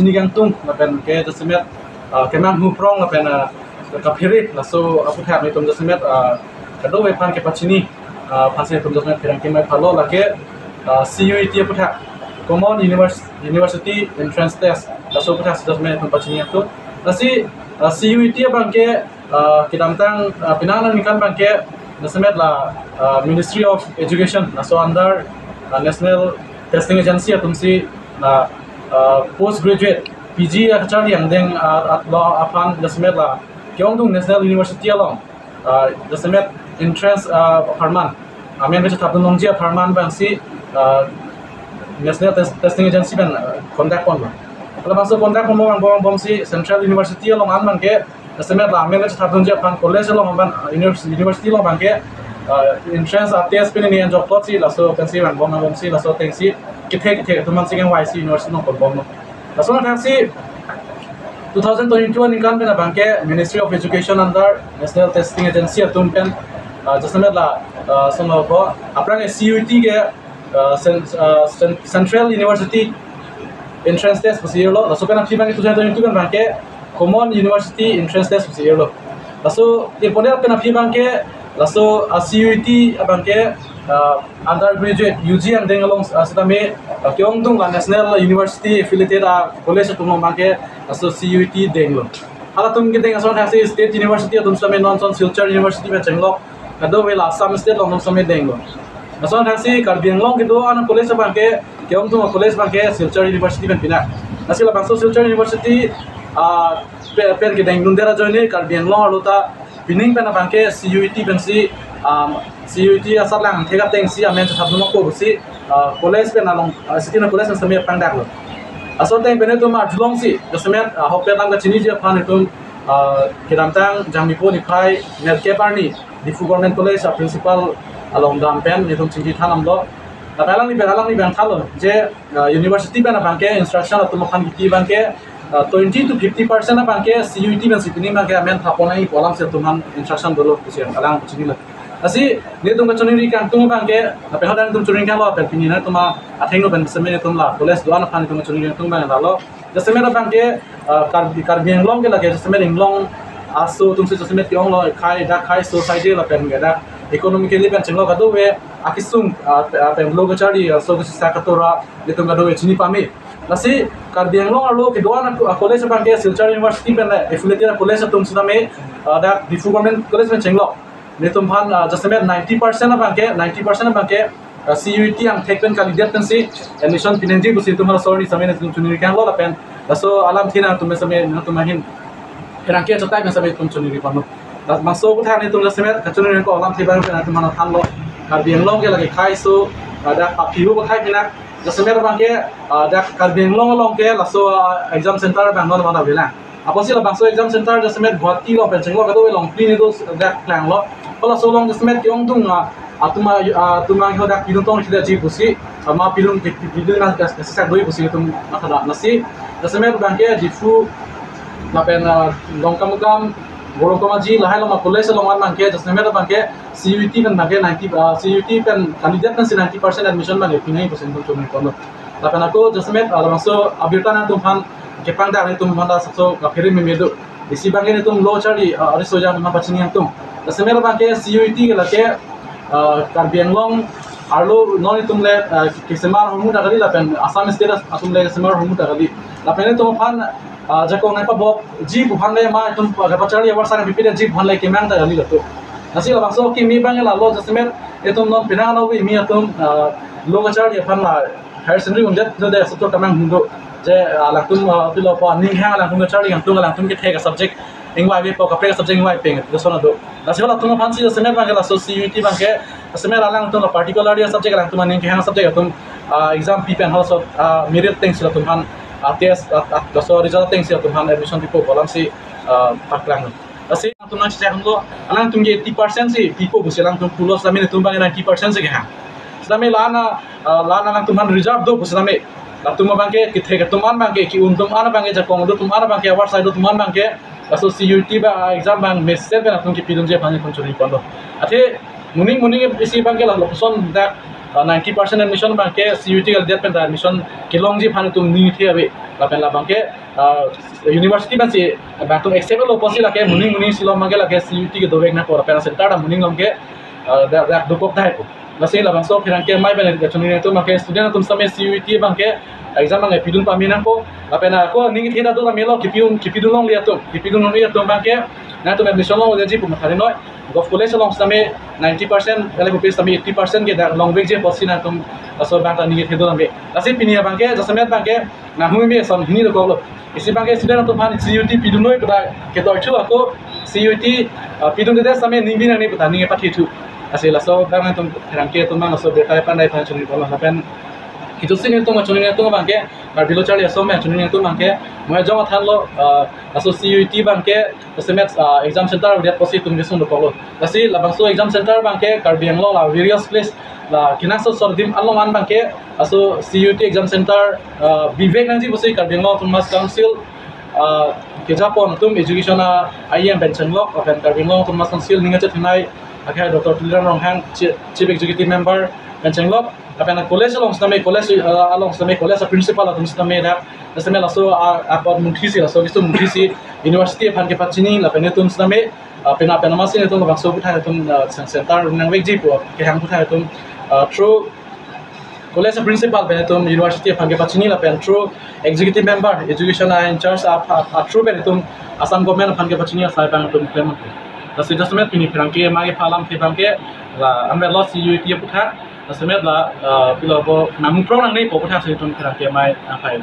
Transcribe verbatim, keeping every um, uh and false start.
Chini kangtung lapen ke jasemet, ah, kemang huprong lapen, ah, kaphere laso aputhak netum jasemet, ah, kadokave aphan kepachini, ah, aphansi netum jasemet pherangke mai phalo lake, ah, C U E T aputhak, Common Univers-, University Entrance Test, laso aputhak si jasemet netum pachini kangtung. Lasi, ah, C U E T abangke, ah, kedamtang, ah, penang aningkan abangke jasemet la, ah, Ministry of Education laso under, ah, National Testing Agency atumsi la, ah, postgraduate P G akacharli angdeng, ah, at lo aphan jasemet la ke-ongdung National University along, ah, jasemet entrance, ah, apharman, amen kachethapdun longji apharman abangsi, ah, National Test-, Testing Agency pen, ah, conduct ponlo. Halabangso conduct ponbom angbong angbongsi Central University along an abangke jasemet la amen kachethapdunji aphan college along abang, ah, univers-, university along abangke, ah, entrance, ah, test pini ni enjok plotsi laso pensi vangbom angbongsi laso atengsi kethe kethe atum aphansi kangvaisi university along ponbomlo. Laso athaksi two thousand twenty-two aningkan pen abangke Ministry of Education under National Testing Agency atum pen, ah, jasemet la, ah, sono ko aphrang C U E T ke, ah, cen-, ah, cen-, Central University Entrance Test pusi irlo. Laso pen aphi abangke two thousand twenty-two pen abangke Common University Entrance Test pusi irlo. Laso irpondet pen aphi abangke laso, ah, C U E T abangke, ah, undergraduate U G angdeng along, ah, sitame, ah, ke-ongdung la National University affiliated, ah, college atum along abangke laso C U E T denglo. Halatum kedeng ason athaksi State University atum sitame non ason Silchar University pen chenglok, kadokave la Assam State along atum sitame denglo. Laso athaksi Karbi Anglong kedo-an college abangke, ke-ongdung college abangke Silchar University pen pinak. Lasi labangso Silchar University, ah, pe-, pen kedengdundet ajoine Karbi Anglong arlo ta pining pen abangke C U E T pensi, um, C U E T asatlang thek atengsi amen chethapdun nangpo pusi, uh, college pen along, uh, city na college pen sitame pangdaklo. Laso ateng pen netum arjulongsi jasemet, uh, ahokpet alam kachiniji aphan netum, uh, kedamtang Jangmipo niphai nerkep arni Diphu Government College a-principal along dam pen netum chingki than damlo. Lapen alangli pen, alangli pen thanlo je, uh, university pen abangke instruction atum aphan kipi abangke, uh, twenty to fifty percent abangke C U E T pensi pining abangke amen thapon nangji pu alamsi atum aphan instruction dolo pusi alang chinilo. Lasi netum kachiningri kangtung abangke, lapen hadak netum chiningri kanglo lapen pini netum athengno pen sitame netum la college do-an aphan netum chiningri kangtung abang lalo. Jasemet abangke, uh, Karbi, Karbi Anglong ke lake jasemet inglong aso atumsi jasemet ke-onglo, khei dak khei society lapen ke dak economically pen chenglok kadokave akesung, uh, pe-, uh, pen lo kacharli, uh, aso kachesa katora netum kadokave chini pame. Lasi Karbi Anglong arlo kedo-an a-, a-college abangke Silchar University pen affiliated college atum sitame, uh, dak Diphu Government College pen chenglok. Netum aphan, uh, jasemet ninety percent abangke, ninety percent abangke, uh, C U E T angthek pen kalidet pensi admission pinangji pusi netum aphan sorry sitame netum chiningri kanglo lapen laso alamthe nangtum sitame nangtum ahin pherangke achetai pen sitame netum chiningri ponlo. Labangso aputhak netum jasemet kachiningri ko alamthe abang pen netum aphan thanlo. Karbi Anglong ke lake khei aso, uh, dak aphi hu pakhai pinak, jasemet abangke, uh, dak Karbi Anglong along ke laso, uh, exam center abang non mana bilang. Apotsi labangso exam center jasemet Guwahati along pen chenglok kadokave Longpli ni do dak klanglo. Halaso along jasemet ke-ongdung, ah, atum a-, ah, atum angho dak pidun tong sida ji pusi, ah, ma pidun ke, ke, pidun na kas, kas, sak doi pusi atum mathada. Lasi jasemet abangke Diphu lapen, ah, Dongkamukam, Borong Kamaji, lahai along a-college along an abangke jasemet abangke C U E T pen abangke ninety, ah, C U E T pen candidate pensi ninety percent admission abangke pinangji pusi netum chiningri ponlo. Lapen ako jasemet, ah, labangso abirta nangtum aphan kepangdak netum aphan ta laso kaphere meme do. Isi abangke netum lo charli, ah, ariso ajat aphan pachini kangtung. Jasemet abangke C U E T ke lake, ah, Karbi Anglong arlo non netum le, ah, kesemar ahormu ta kali lapen Assam State atum le kesemar ahormu ta kali. Lapen netum aphan, ah, jakong nangpabokji pu aphan le ma netum, ah, kapacharli avarsai nangpipeji pu aphan le kemang ta kali latum. Lasi labangso kimi abang lalo jasemet netum non penang ano kimi atum, ah, lo kacharli aphan la higher secondary undet do de asapto kamang hum do. Je, ah, alangtum, ah, pilo pu aning hang alangtum kacharli kangtung alangtum kethek a-subject ingvaivepo, kaprek a-subject ingvai peng do, lason do. Lasi halatum aphansi jasemet abangke laso C U E T abangke jasemet alangtum la particularly a-subject alangtum aning kehang a-subject atum, ah, exam pi pen halaso, ah, merit atengsi latum aphan, ah, test, ah, ah, laso result atengsi latum aphan admission pipo pu alamsi, ah, paklang. Lasi alangtum nangchechak lo, alangtum ke eighty percent si pipo pusi alangtum pulo sitame netum abang ninety percent si kehang. Sitame la-an, ah, la-an alangtum aphan reserve do pu sitame, latum abangke kethek atum an abangke, ki-un atum an abangke, jakong do atum an abangke, avarsai do atum an abangke laso C U E T ba, ah, exam abang mesen pen atum kipidunji aphan netum chiningri ponlo. Athe moning moning isi abangke la lapuson dak uh, ninety percent admission abangke C U E T kalidet pen ta admission kelongji aphan itum ning ithe ave. Lapen labangke, uh, university pensi bangtum accept lo pusi lake moning moning si along abangke lake C U E T kedovek nangpo, lapen center ta moning along ke, uh, dak dak dokok tahai po. Lasi labangso apherangke mai pen kachiningri atum abangke student atum sitame C U E T abangke exam abangke pidun pame nangpo. Lapen ako ning ithe ta do ta melo, kipidun kipidun longle atum, kipidun longle atum abangke nangtum admission longleji pu matha ri noi. Govt College along sitame ninety percent, kali pupe sitame eighty percent ke dak longvekji pusi nangtum laso abang ta ning ithe do tame. Lasi pini abangke jasemet abangke nanghumeme ason hini dokoklo. Isi abangke student atum aphan C U E T pidun noi pu ta kedoi thu, ako C U E T, uh, pidundedet sitame ning bi nangne pu ta ning epathe thu. Lasi laso abang nangtum apherangke atum abang laso birta pandai aphan chunwi polo lapen itu si nangtum chunwi nangtum abangke Karbi Lo Charli Asong chunwi nangtum abangke mo ajong athan lo, uh, laso C U E T abangke jasemet, ah, exam center avedet pusi itum kesung dokoklo. Lasi labangso exam center abangke Karbi Anglong la various place la kenangsot sor adim along an abangke laso C U E T exam center, ah, bivek nangji pusi Karbi Anglong Autonomous Council, ah, kejapon atum education a-E M pen chenglok, lapen Karbi Anglong Autonomous Council ning kachethenei akhai Doctor Tuliram Ronghang, Chi-, Chief Executive Member pen chenglok, lapen college along sitame, college, ah, along sitame college a-principal atum sitame dak sitame laso a, apot mungthisi, laso keso mungthisi university aphan kepachini lapen itum sitame, ah, pena pena masi itum labangso aputhak itum, ah, cen-, center nangvekji pu kehang aputhak itum, ah, through college principal pen itum university aphan kepachini lapen through executive member, education a-in charge a, a, a through pen itum Assam government aphan kepachini asai abang itum klem. Lasi jasemet pini apherangke mai kepha alamthe abangke la anvetlo C U E T aputhak, jasemet la, ah, pilo pu nangprong nangne pu aputhak si itum apherangke mai aphai.